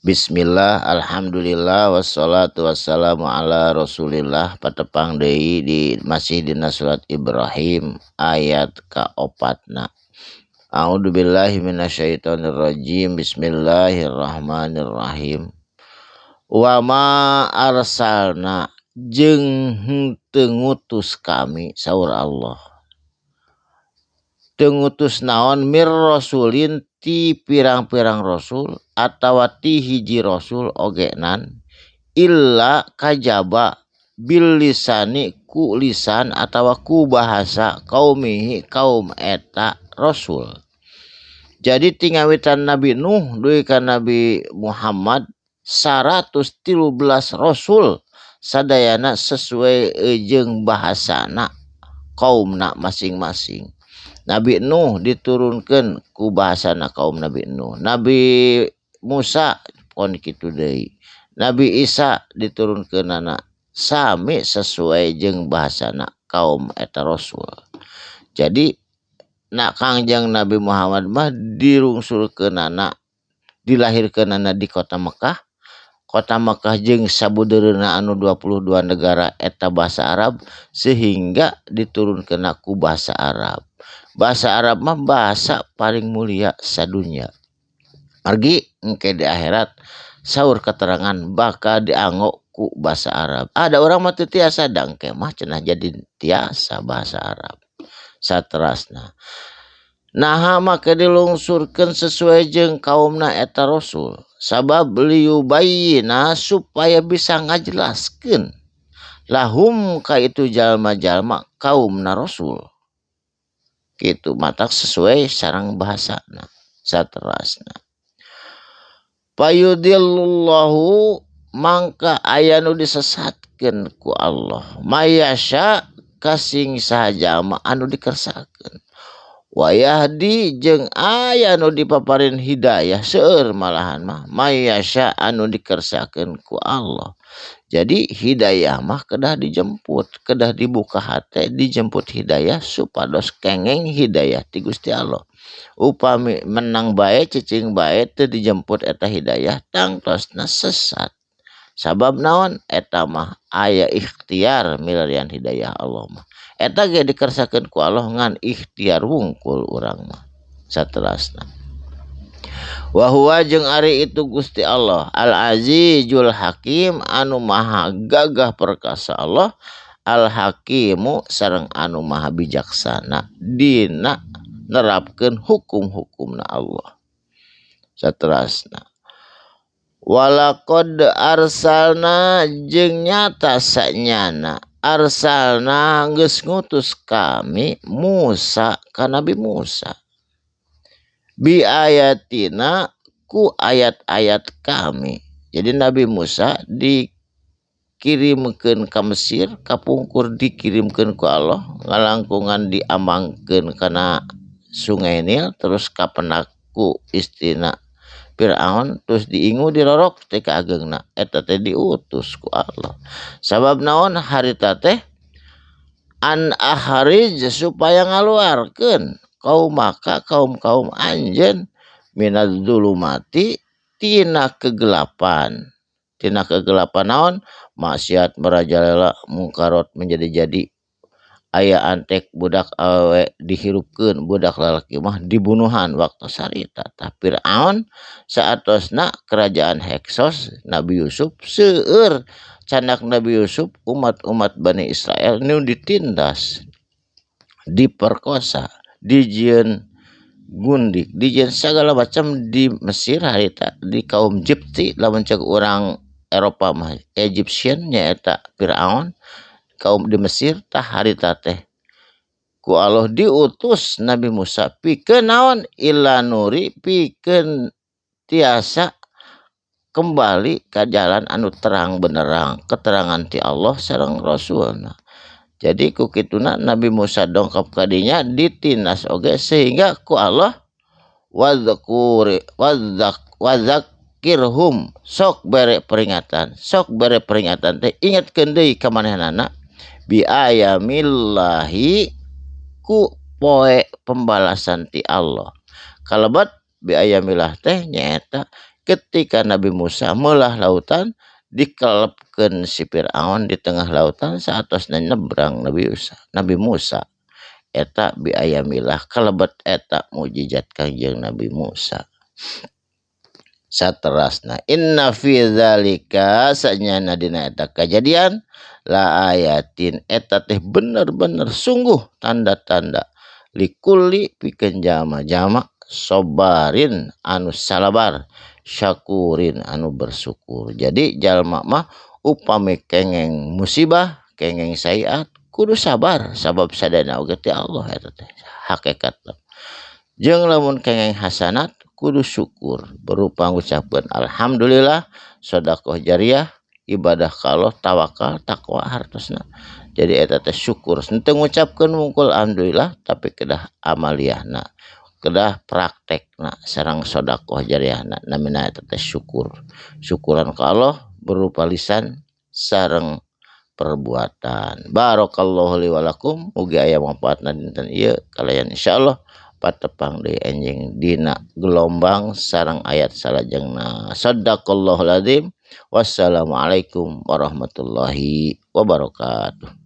Bismillah, alhamdulillah, wassalatu wassalamu ala rasulillah. Patepang deui di masih dina surat Ibrahim ayat kaopatna. A'udzubillahi minasyaitonirrajim. Bismillahirrahmanirrahim. Wa ma arsalna jeung henteu ngutus kami, saur Allah. Teu ngutus naon mir rasulin ti pirang-pirang rasul atawa ti hiji rasul ogenan illa kajaba bil lisani ku lisan atawa ku bahasa kaumihi kaum eta rasul. Jadi ti ngawitan Nabi Nuh dugi ka Nabi Muhammad 113 rasul sadayana sesuai jeung bahasana kaumna masing-masing. Nabi Nuh diturunkan ku bahasana kaum Nabi Nuh. Nabi Musa pon kitu deui. Nabi Isa diturunkeunana sami sesuai jeung bahasana kaum eta rasul. Jadi nak Kangjeng Nabi Muhammad mah dirungsulkeunana, dilahirkeunana di kota Mekah. Kota Mekah jeung sabudeureunna anu 22 negara eta bahasa Arab sehingga diturunkeunna ku bahasa Arab. Bahasa Arab mah bahasa paling mulia sadunya. Margi engke di akhirat saur keterangan bakal dianggo ku bahasa Arab. Ada orang mah teu tiasa, da engke mah cenah jadi tiasa bahasa Arab. Saterasna. Naha make dilungsurkeun sesuai jeung kaumna eta rasul. Sabab liyubayyina supaya bisa ngajelaskeun lahum ka itu jalma-jalma kaumna rasul. Kitu matak sesuai sareng bahasana saterasna. Payudillallahu mangka aya nu disesatkeun ku Allah mayasya kasing saha jalma anu dikersakeun. Wayahdi jeung aya nu dipaparin hidayah seueur malahan mah mayasya anu dikersakeun ku Allah. Jadi hidayah mah kedah dijemput, kedah dibuka hate, dijemput hidayah supados kengeng hidayah ti Gusti Allah. Upami menang bae cicing bae teu dijemput eta hidayah tangtosna sesat. Sabab naon eta mah aya ikhtiar milarian hidayah Allah mah. Eta ge dikersakeun ku Allah ngan ikhtiar wungkul urang mah saterasna. Wa huwa jeung ari itu Gusti Allah Al-Azizul Hakim anu maha gagah perkasa Allah, Al-Hakimu sareng anu maha bijaksana dina nerapkeun hukum-hukumna Allah. Saterasna. Walaqad arsalna jeung nyata sanyana arsalna geus ngutus kami Musa ka Nabi Musa bi ayatina ku ayat-ayat kami. Jadi Nabi Musa dikirimkeun ka Mesir, kapungkur dikirimkeun ku Allah ngalangkungan diamangkeun kana Sungai Nil terus kapenak ku istina Fir'aun terus diingu dirorok teh ka ageungna eta teh diutus ku Allah. Sabab naon harita teh an akhrij supaya ngaluarkeun kaum maka kaum-kaum anjeun minaz zulumati tina kegelapan. Tina kegelapan naon maksiat merajalela mungkarot menjadi-jadi aya antek budak awewe dihirupkeun budak lalaki mah dibunuhan waktu sarita. Tah Fir'aun saatosna kerajaan Heksos Nabi Yusuf seueur canak Nabi Yusuf umat-umat Bani Israel nu ditindas, diperkosa, dijieun gundik, dijieun segala macam di Mesir harita di kaum Jepti lamun cek urang Eropa mah Egyptian nyaeta Fir'aun kaum di Mesir tah harita teh ku Allah diutus Nabi Musa pikeun naon ila nuri pikeun tiasa kembali ka jalan anu terang benderang keterangan ti Allah sareng Rasulna. Jadi ku kituna Nabi Musa dongkap ka dinya ditindas oge sehingga ku Allah wadzkuri wadzakirhum sok bere peringatan, sok bere peringatan teh ingatkeun deui ka manehnana bi ayamillahi ku poe pembalasan ti Allah. Kalebat bi ayamillah teh nyaeta Ketika Nabi Musa meulah lautan dikelepkeun si Fir'aun di tengah lautan saatosna nyebrang Nabi Musa eta bi ayamilah kalebet eta mukjizat Kangjeng Nabi Musa. Saterasna inna fi dzalika sanyana dina eta kajadian la ayatin eta teh bener-bener sungguh tanda-tanda likulli pikeun jalma-jalma sobarin anu salabar syakurin anu bersyukur. Jadi jalma mah upami kengeng musibah kengeng sayiat kudu sabar sabab sadayana oge ti Allah eta teh hakikatna. Jeung lamun kengeng hasanat kudu syukur berupa ngucapkeun alhamdulillah, sedekah jariah, ibadah ka Allah, tawakal, takwa hartosna. Jadi eta teh syukur henteu ngucapkeun wungkul alhamdulillah tapi kedah amaliyahna, kedah praktekna sareng sedekah jariahna namina eta teh syukur. Syukuran ka Allah berupa lisan sareng perbuatan. Barakallahu li wa lakum, mugi aya manfaatna dinten ieu kalayan insyaallah patepang deui enjing dina gelombang sareng ayat salajengna. Sadaqallahul azim. Wassalamualaikum warahmatullahi wabarakatuh.